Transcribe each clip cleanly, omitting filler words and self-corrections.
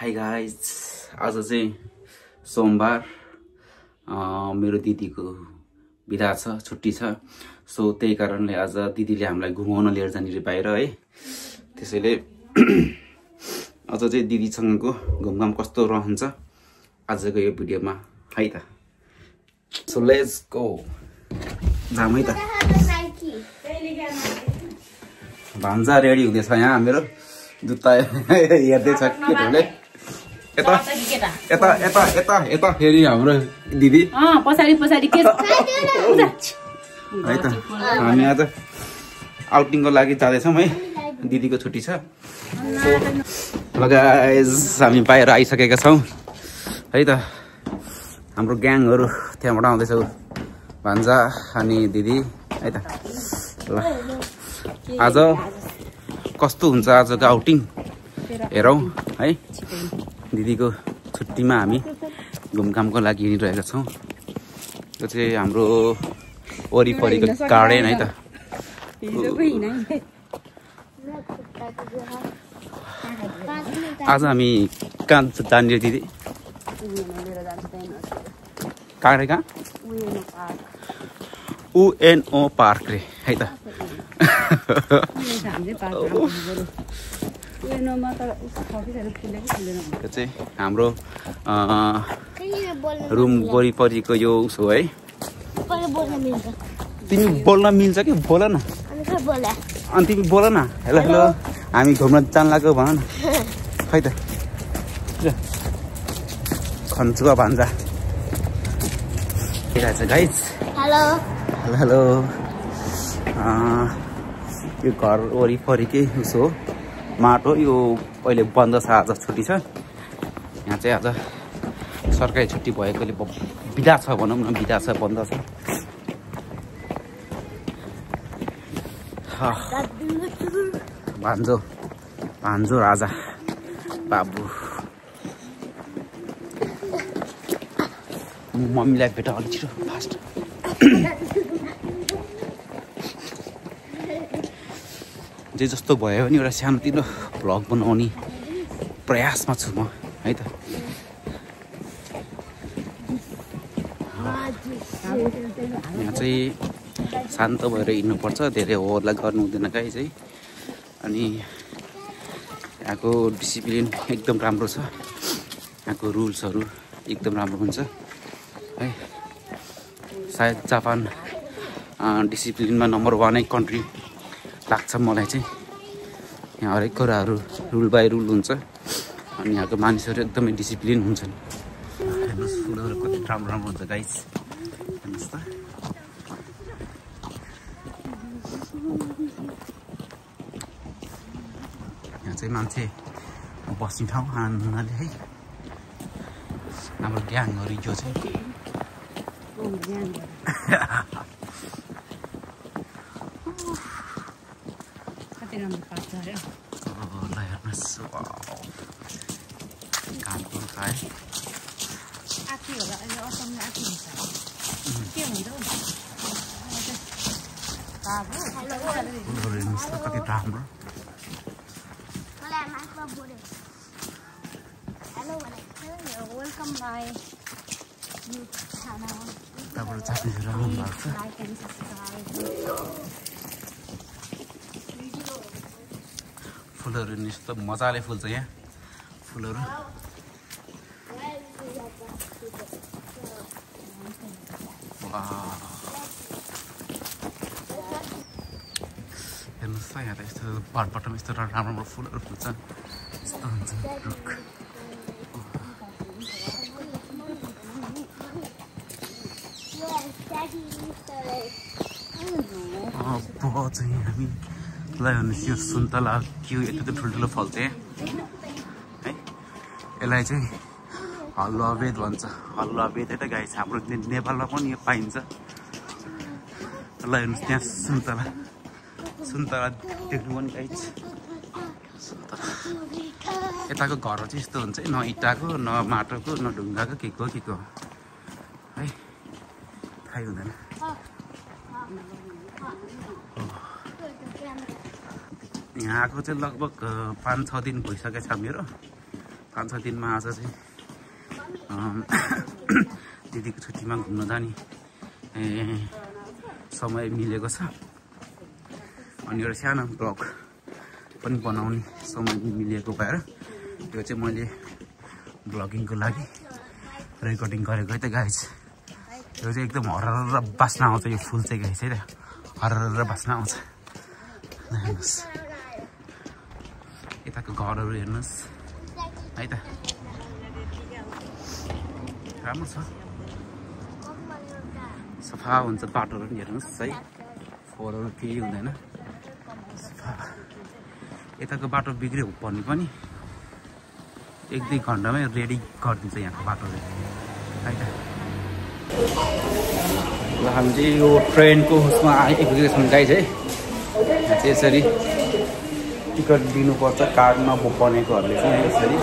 Hi guys, आज चाहिँ सोमबार मेरो दिदीको बिदा छ, छुट्टी छ। सो त्यही कारणले आज दिदीले हामीलाई घुमाउन लिएर जाने रे बाहिर है। त्यसैले आज चाहिँ दिदीसँगको घुमघाम कस्तो रहन्छ आजको यो भिडियोमा है त। सो लेट्स गो, जाम है त। भान्जा रेडी हुँदैछ यहाँ, मेरो जुत्ता हेर्दैछ केटोले। यता यता यता यता यता फेरि हाम्रो दिदी पछाडि पछाडि के है त। हामी आज आउटिङको लागि जाँदैछौँ है, दिदीको छुट्टी छ। ल गाइज, हामी बाहिर आइसकेका छौँ है त। हाम्रो ग्याङहरू त्यहाँबाट आउँदैछ, भान्जा अनि दिदी है त। ल आज कस्तो हुन्छ आजको आउटिङ हेरौँ है। दिदीको छुट्टीमा हामी घुमघामको लागि हिँडिरहेका छौँ। यो चाहिँ हाम्रो वरिपरिको गार्डन है त। आज हामी कहाँ जाने दिदी? कहाँ कहाँ? UNO पार्क रे है त। यो चाहिँ हाम्रो रुम वरिपरिको यो उसो है। तिमी बोल्न मिल्छ कि बोल न। अनि तिमी बोल न। हेलो हेलो, हामी घुम्न जान लाग्यो भन न खै त। खन्चुवा भान्जा गाइज। Hello hello hello. यो घर वरिपरिकै उसो हो, माटो। यो अहिले बन्द छ, आज छुट्टी छ। यहाँ चाहिँ आज सरकारी छुट्टी भएकोले बिदा छ भनौँ न, बिदा छ, बन्द छ। भान्जो भान्जो राजा बाबु। मम्मीलाई भेट अलिक छिटो फास्ट। जे जस्तो भयो भने एउटा सानोतिनो भ्लग बनाउने प्रयासमा छु म है त। यहाँ चाहिँ शान्त भएर हिँड्नुपर्छ, धेरै होहल्ला गर्नु हुँदैन गाई चाहिँ। अनि यहाँको डिसिप्लिन एकदम राम्रो छ, यहाँको रुल्सहरू एकदम राम्रो हुन्छ है। सायद जापान डिसिप्लिनमा नम्बर 1 कन्ट्री लाग्छ मलाई चाहिँ। यहाँ हरेक कुराहरू रुल बाई रुल हुन्छ अनि यहाँको मानिसहरू एकदमै डिसिप्लिन हुन्छन्। हेर्नुहोस् फुलहरू कति राम्रो राम्रो हुन्छ गाइस, हेर्नुहोस् त। यहाँ चाहिँ मान्छे बस्ने ठाउँ आनन्दले है। हाम्रो ग्याङहरू यो चाहिँ कति राम्रो। फुलहरू यस्तो मजाले फुल्छ यहाँ, फुलहरू। हेर्नुहोस् त, यहाँ त यस्तो बाटोमा यस्तो राम्रो राम्रो फुलहरू फुल्छ, यस्तो हुन्छ रुख। अब चाहिँ हामीलाई हेर्नुहोस् यो सुन्तला के हो, यत्रो ठुल्ठुलो फल्छ है। यसलाई चाहिँ हलुवा बेद भन्छ। हलुवा बेद है त गाई, हाम्रो नेपालमा पनि यो पाइन्छ। ल हेर्नुहोस् त्यहाँ सुन्तला, सुन्तला देख्नु पनि गाई। सुन्तला यताको घरहरू चाहिँ यस्तो हुन्छ न इँटाको, न माटोको, न ढुङ्गाको, के को है, थाहै हुँदैन। यहाँ आएको चाहिँ लगभग 5-6 दिन भइसकेछ मेरो। 5-6 दिनमा आज चाहिँ दिदीको छुट्टीमा घुम्न जाने समय मिलेको छ अनि एउटा सानो ब्लग पनि बनाउने समय मिलेको भएर त्यो चाहिँ मैले ब्लगिङको लागि रेकर्डिङ गरेको है त गाइस। यो चाहिँ एकदम हरर बास्ना आउँछ यो फुल चाहिँ गाइस है त हरर बास्ना आउँछ। हेर्नुहोस् यताको घरहरू हेर्नुहोस् है त राम्रो छ सफा हुन्छ बाटोहरू पनि हेर्नुहोस् है फोहोरहरू केही हुँदैन सफा। यताको बाटो बिग्रियो भने पनि 1-2 घन्टामै रेडी गरिदिन्छ यहाँको बाटोले है त। ल हामी चाहिँ यो ट्रेनको उसमा आइपुगेको छौँ गाइस है। यहाँ चाहिँ यसरी टिकट दिनुपर्छ कार्ड नबनेकोहरूले चाहिँ यसरी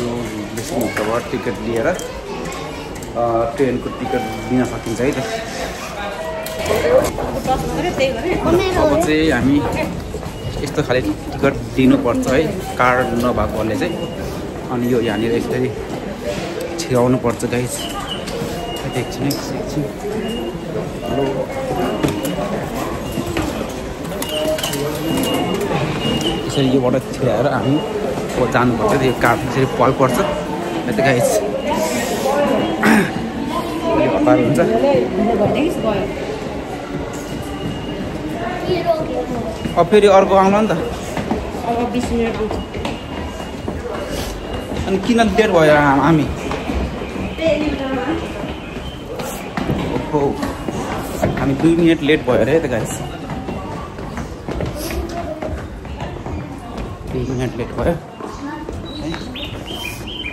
यो बेच्नुबाट टिकट लिएर ट्रेनको टिकट दिन सकिन्छ है त। अब चाहिँ हामी यस्तो खाले टिकट दिनुपर्छ है कार्ड नभएकोहरूले चाहिँ। अनि यो यहाँनिर यसरी छिराउनु पर्छ गाइस। एकछिन यसरी योबाट छिराएर हामी जानुपर्छ यो कार्ड यसरी पल पर्छ है त गाइस। हतार हुन्छ अब फेरि अर्को आउनु नि त। अनि किन लेट भयो हामी? ओहो हामी 2 मिनट लेट भयो अरे है त गाइस। 2 मिनट लेट भयो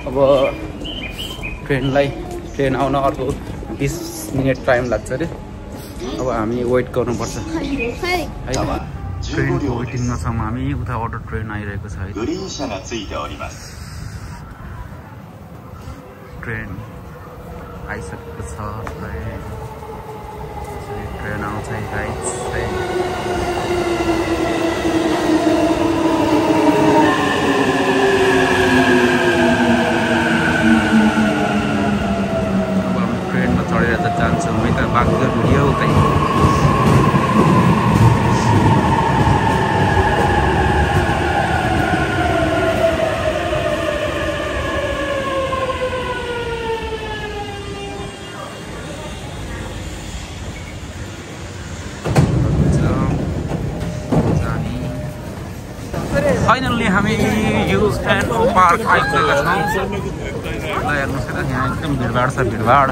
अब ट्रेन आउन अर्को 20 मिनट टाइम लाग्छ अरे। अब हामी वेट गर्नुपर्छ है। ट्रेनको वेटिङमा छौँ हामी। उताबाट ट्रेन आइरहेको छ है। ट्रेन आइसकेको छ। ट्रेन आउँछ गाइस है। अब हामी ट्रेनमा चढेर त जान्छौँ है त। बाँकीको भिडियो उतै फाइनल्ली हामी युएनओ पार्क आइपुगेका छौँ। ल हेर्नुहोस् त यहाँ एकदम भिडभाड छ भिडभाड।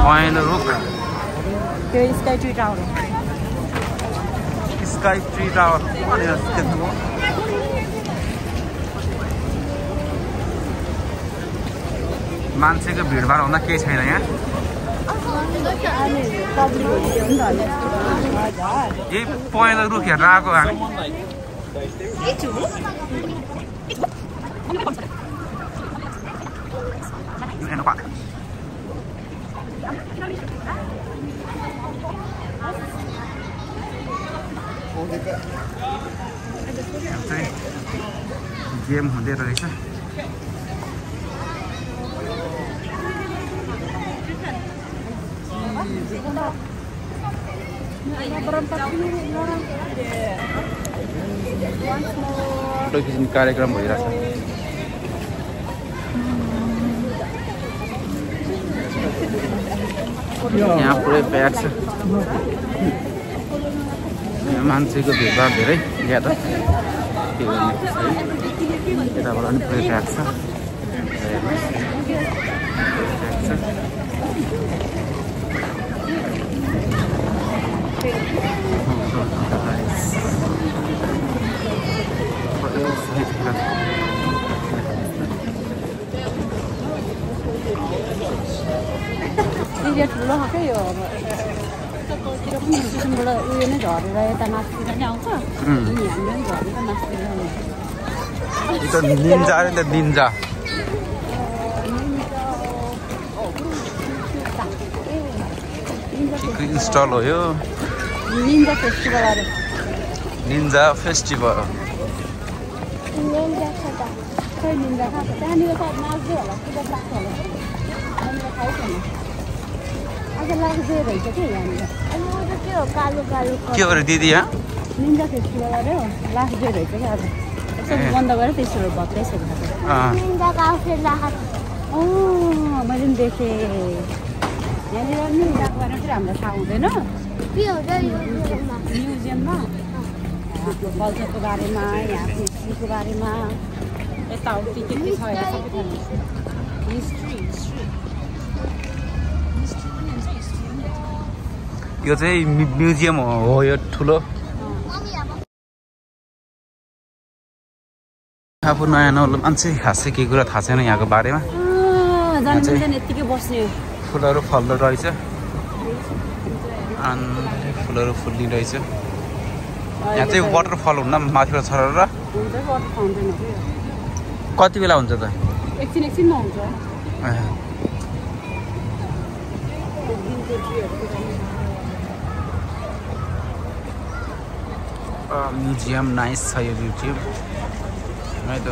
पहेँलो रुख स्काई ट्री टावर मान्छेको भिडभाड हुँदा केही छैन यहाँ। यही पहेँलो रुख हेरेर आएको हामी। गेम हुँदै रहेछ। फोटो खिच्ने कार्यक्रम भइरहेछ। यहाँ पुरै प्याक छ। यहाँ मान्छेको भिडभाड धेरै ज्यादा के गर्ने यताबाट पनि पुरै प्याक छ। एरिया ठुलो छ क्या यो अब यतातिर पनि किसिमबाट उयो नै झरेर यता माथितिर नै आउँछ। अनि हाम्रो पनि झरेर माथितिर आउँछ। यो त निन्जा अरे नि त निन्जा। इन्स्टल हो यो निन्जा फेस्टिभल अरे निन्जा फेस्टिभल खै निन्जा खान्छ त्यहाँनिर सायद नाच्दै होला पूजा लाग्छ होला त्यहाँनिर थाहै छैन आज लाग्दै रहेछ कि यहाँनिर के हो कालो कालो के हो रे दिदी यहाँ निन्जा फेस्टिभल अरे हो लास्ट डे रहेछ क्या आज यसो बन्द गरेर त्यसो भत्रै छ मैले पनि देखेँ यहाँनिर नि गएको भएर फेरि हामीलाई थाहा हुँदैन म्युजियममा आफ्नो कल्चरको बारेमा यहाँको हिस्ट्रीको बारेमा यताउति के छ यहाँ सबै हिस्ट्री यो चाहिँ म्युजियम हो यो ठुलो आफू नयाँ नौलो मान्छे खासै केही कुरा थाहा छैन यहाँको बारेमा यत्तिकै बस्ने फुलहरू फल्दो रहेछ फुलहरू फुल्ने रहेछ यहाँ चाहिँ वाटरफल हुन्न माथिबाट छरेर कति बेला हुन्छ त एकछिनमा हुन्छ म्युजियम नाइस छ यो म्युजियम है त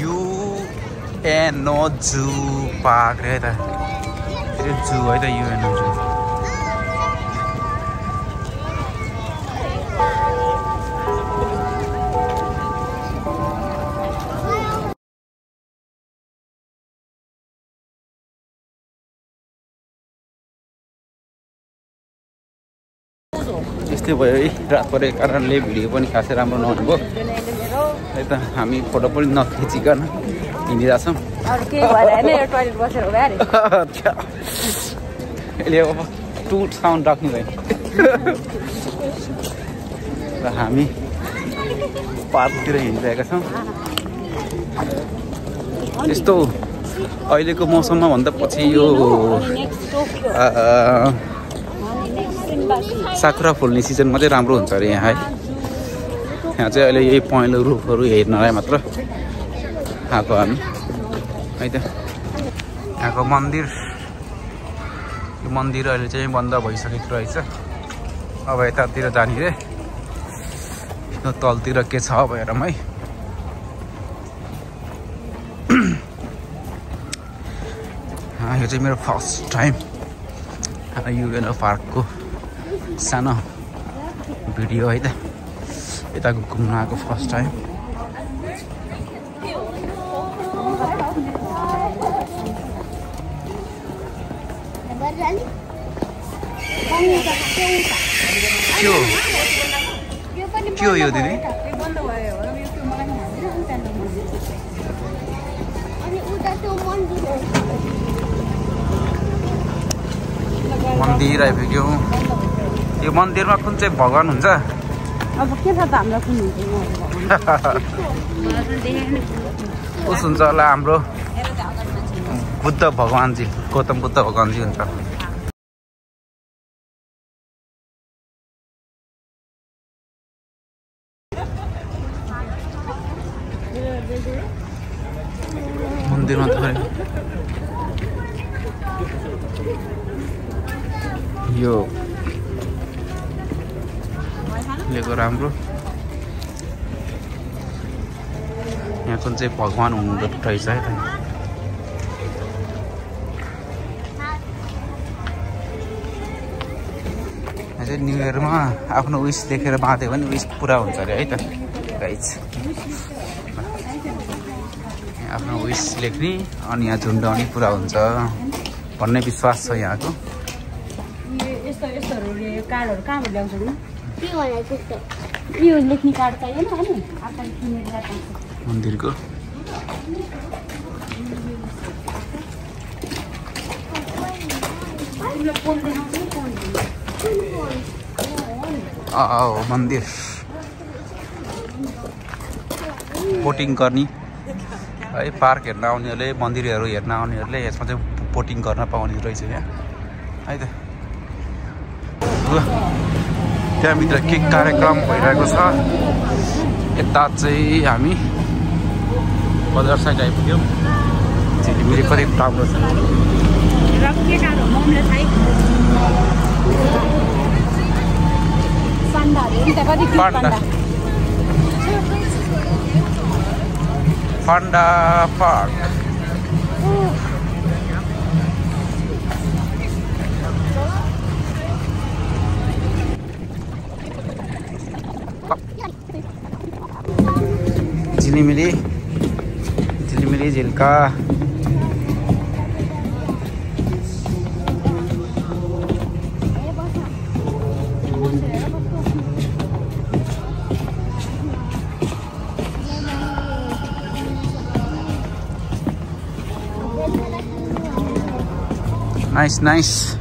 युएनओ जू पार्क है त यो जू है त युएनओ जू यस्तै भयो है रात परेको कारणले भिडियो पनि खासै राम्रो नहुनुभयो है त हामी फोटो पनि नखिचिकन हिँडिरहेछौँ यसले अब टुट साउन्ड राख्ने भयो र हामी पार्कतिर हिँडिरहेका छौँ यस्तो अहिलेको मौसममा भन्दा पछि यो साकुरा फुल्ने सिजनमा चाहिँ राम्रो हुन्छ अरे यहाँ है यहाँ चाहिँ अहिले यही पहेँलो रुखहरू हेर्नलाई मात्र आएको हामी है त यहाँको मन्दिर यो मन्दिर अहिले चाहिँ बन्द भइसकेको रहेछ अब यतातिर जाने रे यो तलतिर के छ भएर है यो चाहिँ मेरो फर्स्ट टाइम युएनओ पार्कको सानो भिडियो है त यताको घुम्न आएको फर्स्ट टाइम के हो यो दिदी मन्दिर आइपुग्यो यो मन्दिरमा कुन चाहिँ भगवान हुन्छ अब के छ त हामीलाई कुन हुन्छ उस हुन्छ होला हाम्रो बुद्ध भगवानजी गौतम बुद्ध भगवानजी हुन्छ मन्दिरमा थोरै यो लेको राम्रो यहाँ कुन चाहिँ भगवान हुनुहुँदो रहेछ है त यहाँ चाहिँ न्यु इयरमा आफ्नो विस देखेर बाँध्यो भने विस पुरा हुन्छ अरे है त गाइज आफ्नो विस लेख्ने अनि यहाँ झुन्डाउने पुरा हुन्छ भन्ने विश्वास छ यहाँको कार्डहरू कहाँबाट ल्याउँछ यो लेख्ने कार्ड चाहिएन अनि मन्दिरको मन्दिर बोटिङ गर्ने है पार्क हेर्न आउनेहरूले मन्दिरहरू हेर्न आउनेहरूले यसमा चाहिँ बोटिङ गर्न पाउने रहेछ यहाँ है त त्यहाँभित्र के कार्यक्रम भइरहेको छ यता चाहिँ हामी बजार साइड आइपुग्यौँ झिलिमिली कति राम्रो छ Panda Park. झिलिमिली झिल्का नाइस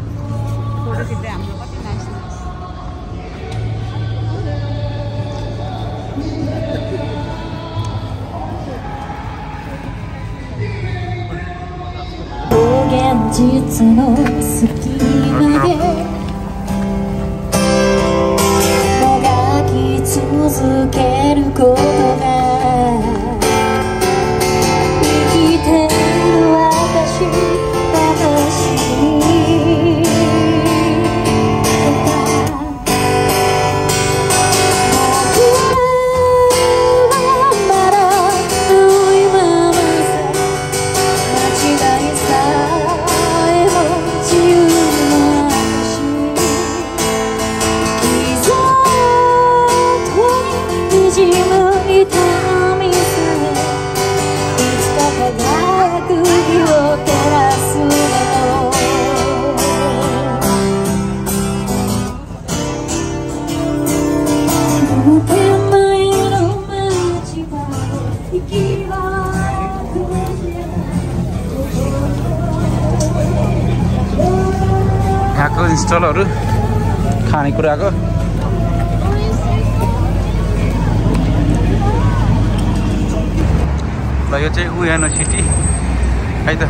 यहाँको स्टलहरु खानेकुराको ल यो चाहिँ उयानो सिटी है त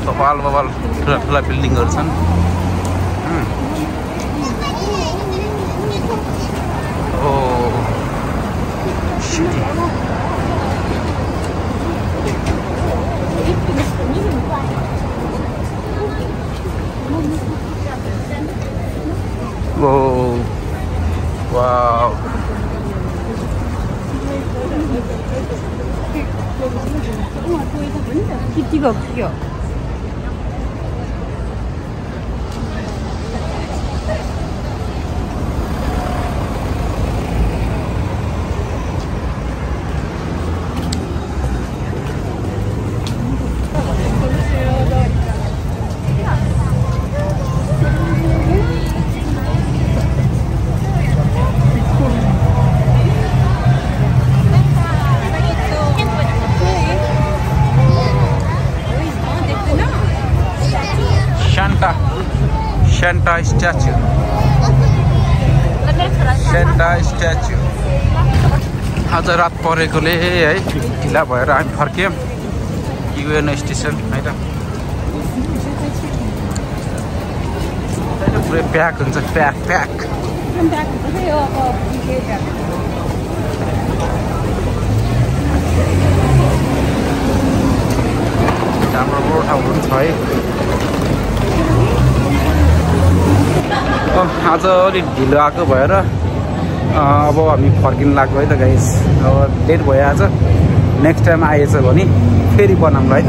बबाल ठुला बिल्डिङहरु छन् ओ city Whoa. Wow. 깊이가 없죠. Santa statue. आज रात परेकोले है ढिला भएर हामी फर्क्यौं युएन स्टेसन है त पुरै प्याक हुन्छ प्याक हाम्रो ठाउँहरु छ है आज अलि ढिलो आएको भएर अब हामी फर्किन लाग्यो है त गाइस अब लेट भयो आज नेक्स्ट टाइम आएछ भने फेरि बनाउँला है त